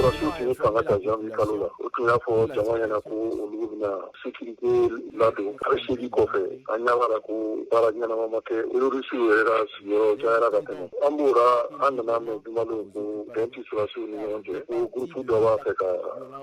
Sɔrɔdasiw tun ye fanga ta janvier kalo la, u tun y'a fɔ jama ɲɛna ko olu bɛna sécurité ladon. Kalo 8 kɔfɛ, an ɲɛ b'a la ko baara ɲɛnama ma kɛ. Terrorisiw yɛrɛ ka sigiyɔrɔ cayara ka tɛmɛ. An b'o la, an nana mɛn jumadon ko bɛn tɛ sɔrɔdasiw ni ɲɔgɔn cɛ, ko groupe dɔ b'a fɛ ka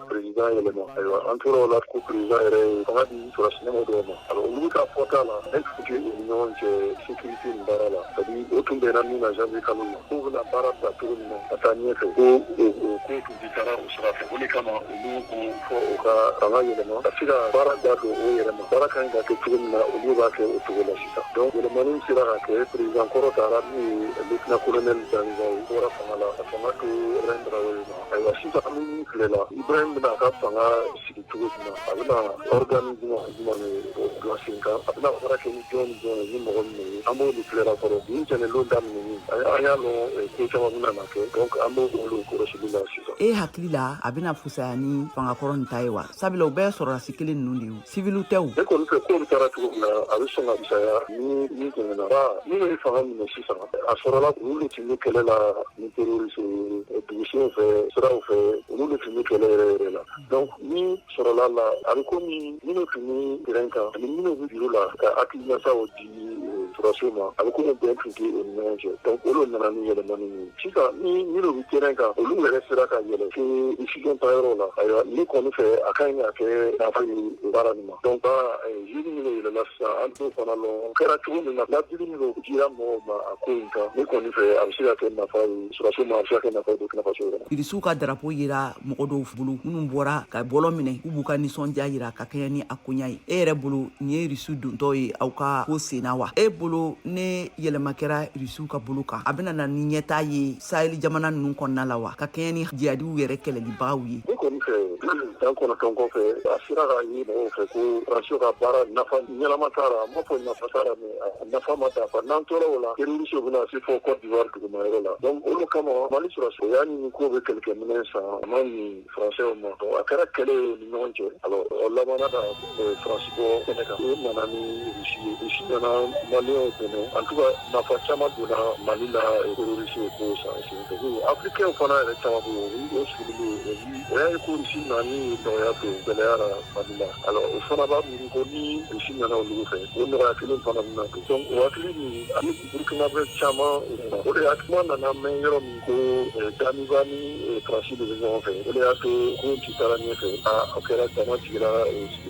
président yɛlɛma. Ayiwa, an tora o la ko président yɛrɛ ye fanga di sɔrɔdasi ɲɛmɔgɔ dɔw ma. Alors, olu ka fɔta la, bɛn tun tɛ u ni ɲɔgɔn cɛ sécurité nin baara la, c'est à dire o tun bɛnna min na janvier kalo la, k'u bɛna baara bila cogo min na ka taa ɲɛfɛ, ko o ko tun tɛ taara o sira fɛ. O de kama olu ko fɔ u ka fanga yɛlɛma ka se ka baara da don o yɛrɛ ma. Baara kan ka kɛ cogo min na, olu b'a kɛ o cogo la sisan. Donc yɛlɛmani sera ka kɛ, président kɔrɔ taara, min ye lieutenant colonel Damiba ye, bɔra fanga la ka fanga to Ibrahim Traoré ma. Ayiwa, sisan an bɛ min filɛ la, Ibrahim bɛna a ka fanga sigi cogo min na, a bɛna organe jumɛn jumɛn de bila sen kan, a bɛna baara kɛ ni jɔn ni jɔn ye, ni mɔgɔ minnu ye, an b'o de filɛ la fɔlɔ. Nin tɛnɛndon daminɛni, an y'a lɔn ko caman bɛna na kɛ, donc an b'o olu kɔlɔsili la sisan. E hakili la, a bɛna fusaya ni fangakɔrɔ nin ta ye wa? Sabula u bɛɛ sɔrɔdasi kelen ninnu de ye, siviliw tɛ o. Ne kɔni fɛ, ko bɛ taara cogo min na, a bɛ sɔn ka fisaya ni min tɛmɛna ba. Minnu ye fanga minɛ sisan, a sɔrɔla olu de tun bɛ kɛlɛ la ni terroriste ye, dugusenw fɛ, siraw fɛ, olu de tun bɛ kɛlɛ yɛrɛ yɛrɛ la. Donc ni sɔrɔla la, a bɛ komi minnu tun bɛ terrain kan ani minnu bɛ bureau la ka hakilinataw di sɔrɔdasiw ma, a bɛ komi bɛn tun tɛ u ni ɲɔgɔn cɛ. Donc olu nana ni yɛlɛmani ye. Sisan ni minnu bɛ terrain kan, olu yɛrɛ sera ka yɛlɛ se décision ta yɔrɔ la. Ayiwa, ne kɔni fɛ, a ka ɲi ka kɛ nafa ye baara nin ma. Donc juge minnu yɛlɛla sisan, an t'o fana lɔn kɛra cogo min na, ladili minnu dira mɔgɔw ma a ko in kan. Ne kɔni fɛ, a bɛ se ka kɛ nafa ye sɔrɔdasiw ma, a bɛ se ka kɛ nafa ye Burkina Faso yɛrɛ ma. Irisiw ka darapo yira mɔgɔ dɔw bolo minnu bɔra ka bɔlɔ minɛ k'u b'u ka nisɔndiya yira ka kɛɲɛ ni a koɲa ye. E yɛrɛ bolo, nin ye Irisiw dontɔ ye aw ka ko senna wa? E bolo, ne yɛlɛma kɛra Irisiw ka bolo kan, a bɛna na ni ɲɛtaa ye Saheli jamana ninnu kɔnɔna la wa, ka kɛɲɛ ni jihadiw yɛrɛ kɛlɛlibagaw ye? Ne kɔni fɛ, san 9 kɔfɛ, a sera ka ye mɔgɔw fɛ ko faransiw ka baara nafa ɲɛnama t'a la. N m'a fɔ nafa t'a la, mais a nafa ma dafa. N'an tora o la, terroriste bɛna se fɔ Côte d'Ivoire duguma yɔrɔ la. Donc olu kama, Mali sɔrɔdasiw, o y'a ɲini k'o bɛ kɛlɛkɛminɛn san, a ma ɲi Faransɛw ma. Donc a kɛra kɛlɛ ye ni ɲɔgɔn cɛ. Alors o labanna ka Faransi bɔ kɛnɛ kan, o nana ni Rusi ye, Rusi nana Maliyɛnw dɛmɛ. En tout cas, nafa caman donna Mali la terroriste ko san senfɛ. Africain fana yɛrɛ caman bɛ yen, o sigilen bɛ yen, o y'a ye ko Rusi nani ye nɔgɔya don gɛlɛya la Mali la. Alors o fana b'a miiri ko ni Rusi nana olu fɛ, o nɔgɔya kelen fana bɛna don. Donc o hakili nin ani Burkinabé caman, o de y'a kuma nana mɛn yɔrɔ min ko Damiba ni Faransi de bɛ ɲɔgɔn fɛ, o de y'a to ko ci taara ɲɛfɛ. A kɛra jama sigira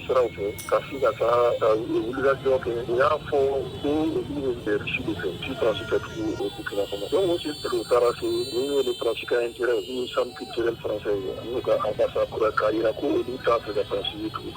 siraw fɛ ka se ka taa wulikajɔ kɛ. U y'a fɔ ko olu bɛ Rusi de fɛ, si Faransi tɛ tugun o Burkina kɔnɔ. Donc o sen fɛ, u taara se u wele Faransi ka intérêt ni centre culturel français ye, ani u ka ambassade k'a yira ko olu t'a fɛ ka Faransi ye tugun.